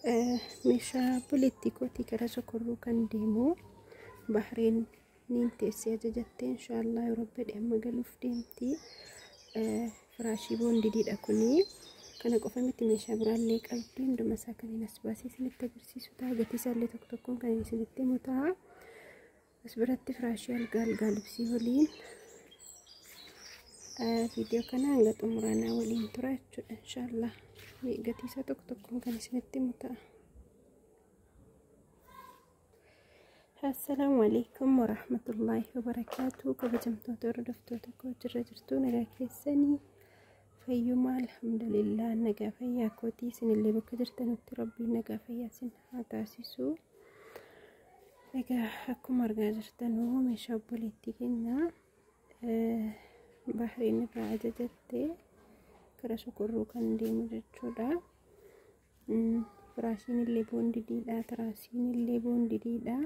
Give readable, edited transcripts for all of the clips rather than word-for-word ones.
Meeshaa obboleettii kootii gara Sokorruu kan deemu Bahreen niin teessee ajajattee inshaallah yeroo fedhe amma galuuf deemti. Firaashii boondidiidha kuni. Kana qofa miti, meeshaa biraallee qabdi. Hunduma isaa kan inni as baasee isinitti agarsiisu ta'a. Gatii isaallee tokko tokkoon kan inni isinitti himu ta'a. As biratti firaashii algaa, algaa libsii waliin. Viidiyoo kana hanga xumuraanaa waliin tura jechuudha inshaallah. Gatii isaa tokko tokkoon kan isinitti himu ta'a. Assalaamu alaikum warahmatullaahi wabarakaatu. Kabajamtoota hordoftoota koo, jirra jirtuu? Nagaa keessanii? Fayyuma? Alhamdulillah, nagaa fayyaa kootii. Isinillee bakka jirtanutti Rabbiin nagaa fayyaa isin haa taasisu. Egaa akkuma argaa jirtanuu meeshaa obboleettii keenya Bahreen irraa ajajatte gara Sokorruu kan deemu jechuudha. Firaashiin illee boondidiidha, tiraasiin illee boondidiidha.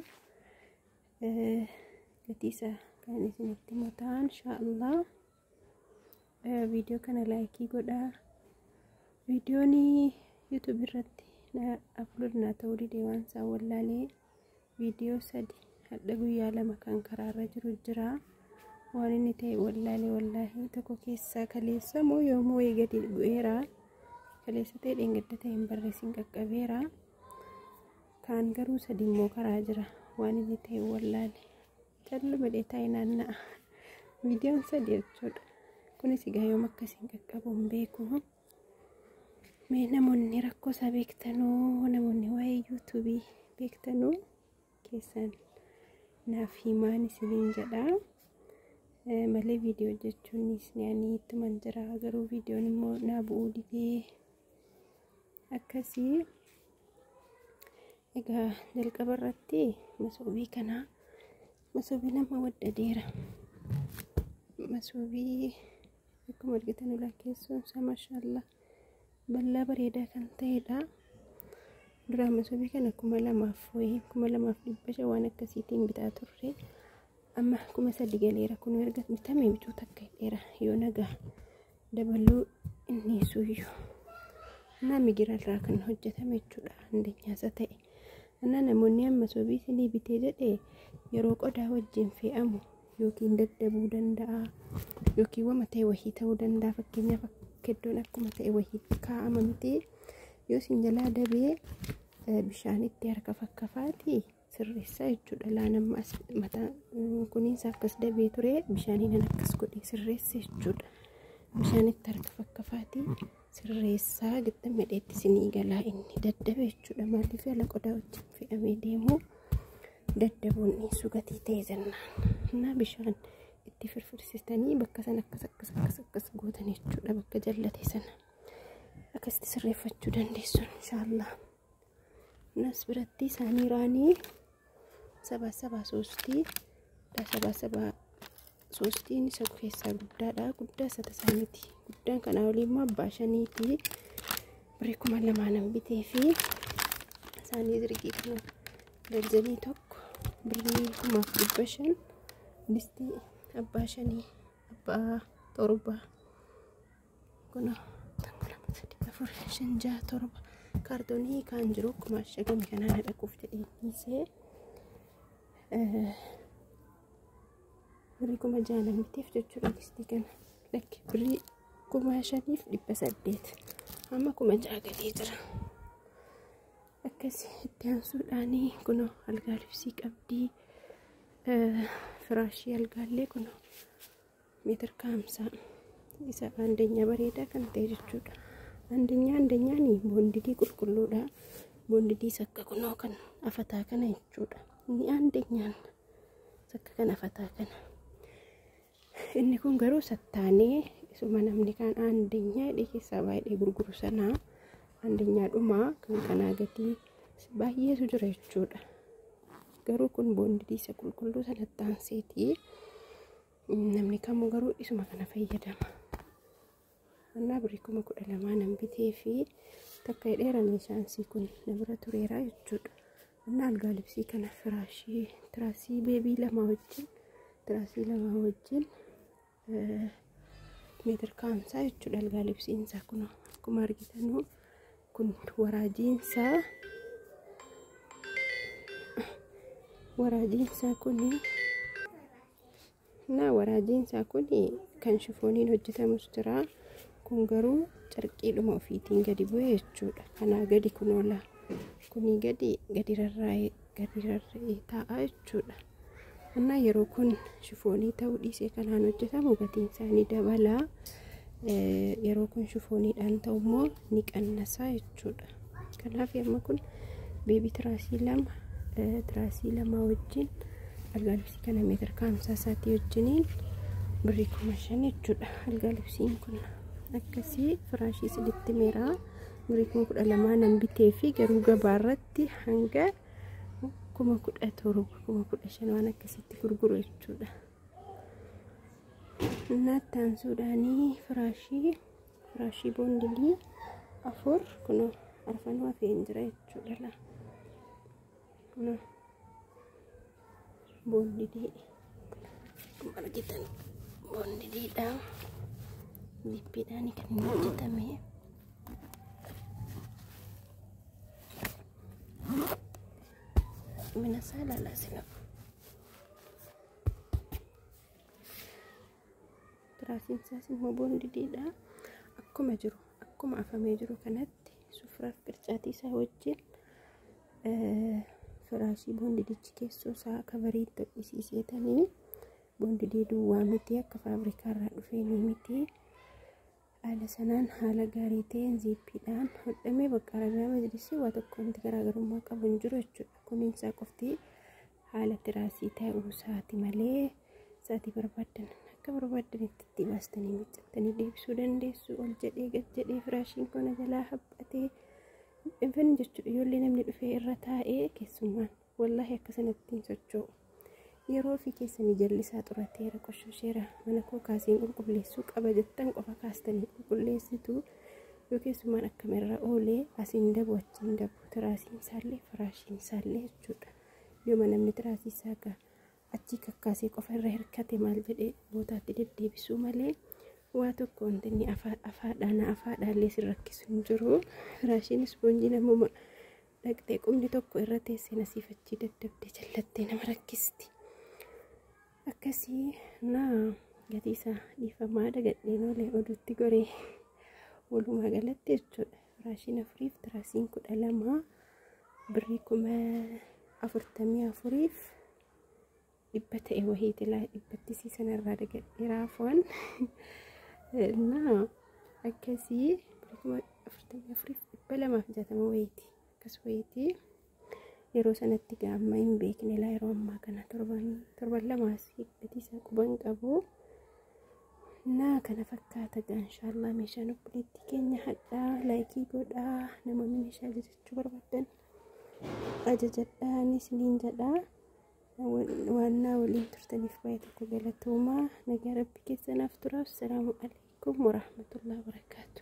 Gatii isaa kan isinitti himu ta'a inshaallah. Viidiyoo kana like godhaa. Viidiyoon YouTube irratti upload naa ta'uu didee waan isaan wallaalee, viidiyoo 3 hadha guyyaa 2 kan karaarra jiru jira. Waan inni ta'e wallaalee wallaahi. Tokko keessaa kaleessa moo yoomuu wayii gadi bu'eera. Kaleessa ta'e dheengadda ta'e hin barreessin qaqqabeera. Kaan garuu 3 immoo karaa jira. Waan inni ta'e wallaale. Calluma dhee taa'ee naanna'a. Viidiyoon 3 jechuudha. Kunis egaa yoom akkasiin qaqqabu hin beeku. Mee namoonni rakkoo isaa beektanuu, namoonni waa'ee YouTubeii beektanuu keessaan naaf himaan isiniin jedha. Malee viidiyoo hojjechuunis ani ittuman jira, garuu viidiyoon immoo naa bu'uu didee akkasii. Egaa jalqaba irratti masoobii kana, masoobii nama waddadeera. Masoobii akkuma argitan ulaa keessoon isaa maashaallah bal'aa bareedaa kan ta'edha. Duraan masoobii kana 2000 wayii, 2500 waan akkasiitiin bitaa turre. Amma 3000 galeera. Kun erga bitame bituu takka hidheera, yoo nagaa dabaluu inni suyyuu. Innaa migira irraa kan hojjetame jechuudha. Andeenyaasa ta'e. Innaa namoonni amma masoobii isinii bitee jedhe yeroo qodaa wajjin fe'amu yookiin daddabuu danda'a yookiin wama ta'e wahii ta'uu danda'a. Fakkeenyaaf akka iddoon akkuma ta'e wahiitti kaa'ama miti. Yoo isin jalaa dabee bishaanitti harka fakkafaati sirreessaa jechuudha. Laan amma as mataa kuniinsa akkas dabee ture, bishaaniin akkas godhee sirreesse jechuudha. Bishaanitti harka fakkafaati sirreessaa, gitta medheetti isinii galaa inni daddabe jechuudha. Maaliif ala qodaa wajjin fe'amee deemu daddabuun dhiisuu gatii ta'e jennaan. Innaa bishaan itti firfirsitanii bakka sana akkas akkas akkas akkas gootan jechuudha, bakka jallate sana. Akkasitti sirreeffachuu dandeessu inshaallah. Nas biratti isaanii raanii saba saba soostii, saba saba soostiin isa keessaa guddaadha. Guddaa isa tasaa miti. Guddaan kanaa olii immoo abbaa shaniiti. Birrii 2000 nan bitee fi isaanii zirgii kana darzanii 1 birrii 1500, distii abbaa shanii, abbaa 7 kun 1, 2, 3, 4, 5, 6, 7 kaartoonii kan jiru akkuma ashagame kanaan dhaquuf jedhee dhiisee, birrii 6000 nan biteef jechuudha distii kana. Lakki, birrii 5800, amma 6000 galee jira. Akkas itti aansuudhaanii kunoo algaa libsii qabdii, firaashii algaallee kunoo meetir kaamsaa isa andeenya bareedaa kan ta'e jechuudha. Andeenya andeenyaan boondidii qulqulluudha. Boondidii sakka kunoo kan afataa kana jechuudha. Inni andeenyaan sakka kan afataa kana. Inni kun garuu sattaanee isuma namni kaan andeenyaa hidhee keessaa baay'ee gurguru sanaa andeenyaa dhumaa kan kanaa gatii baay'eetu jira jechuudha. Garuu kun boondidii isa qulqulluu sanatti aanseetii, namni kamuu garuu isuma kana fayyadama. Annaa birrii 12,000 nan bitee fi takka hidheera, meeshaansii kun na bira tureera jechuudha. Annaa algaa libsii kana firaashii tiraasii baby 2 wajjin, tiraasii 2 wajjin meetir kaamsaa jechuudha. Algaa libsiinsaa kun akkuma argitanuu Kun waraajiinsaa waraajiinsaa kuni na waraajiinsaa kuni kan shifooniin hojjetamus jira. Kun garuu carqiidhuma ofiitiin gadi bu'e jechuudha. Kanaa gadi kun oola. Kunii gadi gadi rarraa'ee gadi rarra'ee taa'a jechuudha. Innaa yeroo kun shifoonii ta'uu dhiisee kanaan hojjetamu gatiin isaanii dabalaa. Yeroo kun shifooniidhaan ta'u immoo ni qannasaa jechuudha. Kanaaf amma kun beebii tiraasii lama tiraasii lama wajjin algaa libsii kana meetira kaamsaa isaatii wajjiniin birrii 5000 jechuudha. Algaa libsiin kun akkasii firaashii saditti meeraa birrii 12,000 nan bitee fi garuu gabaarratti hanga 17,000 15,000 waan akkasitti gurguru jechuudha. Naatti aansuudhaanii firaashii boondilii 4 kunoo arfanuu hafeen jira jechuudha. Kunoo boondilii akkuma argitan boondiliidha. Zippiidhaan kan inni hojjetame. Mina isaa ilaalaa sina. Tiraasiin isaas immoo boondiliidha. Akkuma jiru akkuma afamee jiru kanatti sufraaf qircaatii isaa wajjin firaashii boondilichi keessoo isaa kabarii itti hodhisiiseetanii boondilii duwwaa miti akka faabrikaa irraa dhufee ni miti. Haala sanaan haala gaarii ta'een ziippiidhaan hodhamee bakka Arabiyaa majlisii waa tokko wanti garaagarummaa qabu hin jiru jechuudha. Kunuunsaa qofti haala tiraasii ta'uu isaati malee isaatii barbaaddan akka barbaaddanitti itti baastanii miiccattanii deebisuu dandeessu. Ol jedhee gad jedhee firaashiin kun jalaa haphatee hin jechuudha. Ijoollee namni dhufee irra taa'ee keessummaan wallaahi akka sanatti hin socho'u. Yeroo ofii keessanii jallisaa xurateera qoshosheera mana koo kaaseen qulqulleessuu qaba jettan qofa kaastanii qulqulleessitu. Yoo keessummaan akkamirra oolee asiin dabu achiin dabu tiraasiin isaallee firaashiin isaallee jechuudha. Yooma namni tiraasii isaa gaa achii kakkaasee qofa irra hirkate maal jedhee bootaatti deddeebisuu malee waa tokko wanti inni afaadhaan afaadhaallee sin rakkisu hin jiru. Firaashiin ispoonjii namuma dhaqxee qubni tokko irra teessee nasiif achii daddabdee jallattee nama rakkisti. Akkasii naa gatii isaa dhiifamaa dagadheen oolee oduutti goree walumaa galatti jechuudha. Firaashiin 4 tiraasiin 12 birrii 44,400 ta'e wahiiti laa dhibbatti sanarraa dagadhee raafoon. Naa akkasii birrii 44,260 wahiiti akkas wahiiti. Yeroo sanatti gaamma hin beekne laa yeroo ammaa kana torban lamaas gatii isaa quban qabu. Naa kana fakkaata gaa inshaallah meeshaan obboleettii keenya hadhaa laayikii godhaa namoonni meeshaa ajajachuu barbaadan ajajadhaa isiniin jedhaa. Waan naa waliin turtaniif baay'ee tokko galatoomaa nagaa rabbi keessanaaf turaaf. Salaamu alaikum warahmatullahi wabarakaatu.